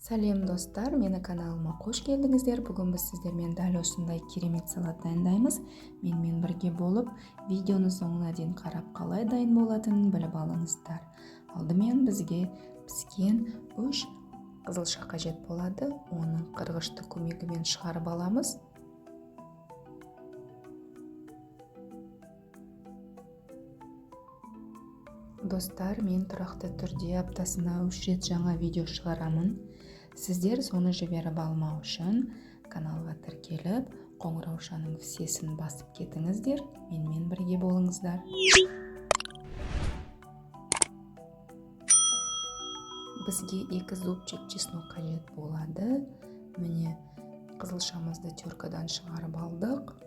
Сәлем, достар! Мені каналыма қош келдіңіздер. Бүгін біз сіздермен дәл осындай керемет салат дайындаймыз. Менімен бірге болып, видеоны соңына дейін қарап, қалай дайын болатынын біліп алыңыздар. Алдымен бізге піскен 3 қызылша қажет болады. Оны қырғышты көмегімен шығарып аламыз. Достар, мен тұрақты түрде аптасына 3 рет жаңа видео шығарамын. Сіздер соны жіберіп алмау үшін каналға тіркеліп, қоңыраушаның все сін басып кетіңіздер. Менімен бірге болыңыздар. Бізге 2 зубчик чеснок қажет болады. Міне, қызылшамызды теркадан шығарып алдық.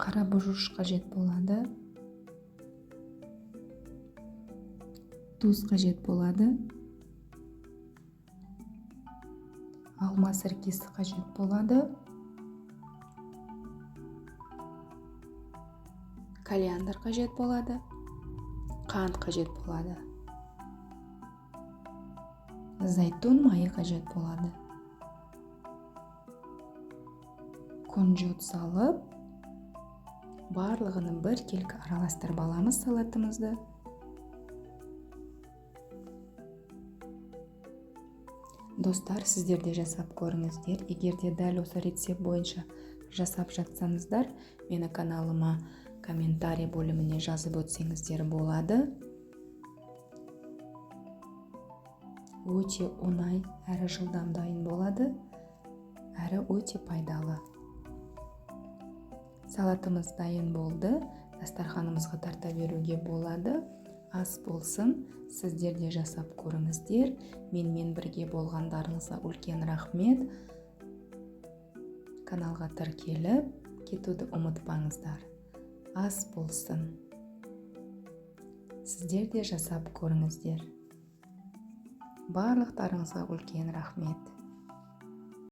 Қара бұрыш қажет болады, тұз қажет болады, алма сіркесі қажет болады, кориандр қажет болады, қант қажет болады, зайтун майы қажет болады. Кунжут салып, барлығын біркелкі араластырып аламыз салатымызды. Достар, сіздер де жасап көріңіздер. Егер де дәл осы рецепт бойынша жасап жатсаңыздар, мені каналыма комментарий бөліміне жазып өтсеңіздер болады. Өте оңай әрі жылдам дайын болады, әрі өте пайдалы. Салатымыз дайын болды. Дастарханымызға тарта беруге болады. Ас болсын, сіздер де жасап көріңіздер. Менімен бірге болғандарыңызға үлкен рахмет. Каналға тіркеліп кетуді ұмытпаңыздар. Ас болсын. Сіздер де жасап көріңіздер. Барлықтарыңызға үлкен рахмет.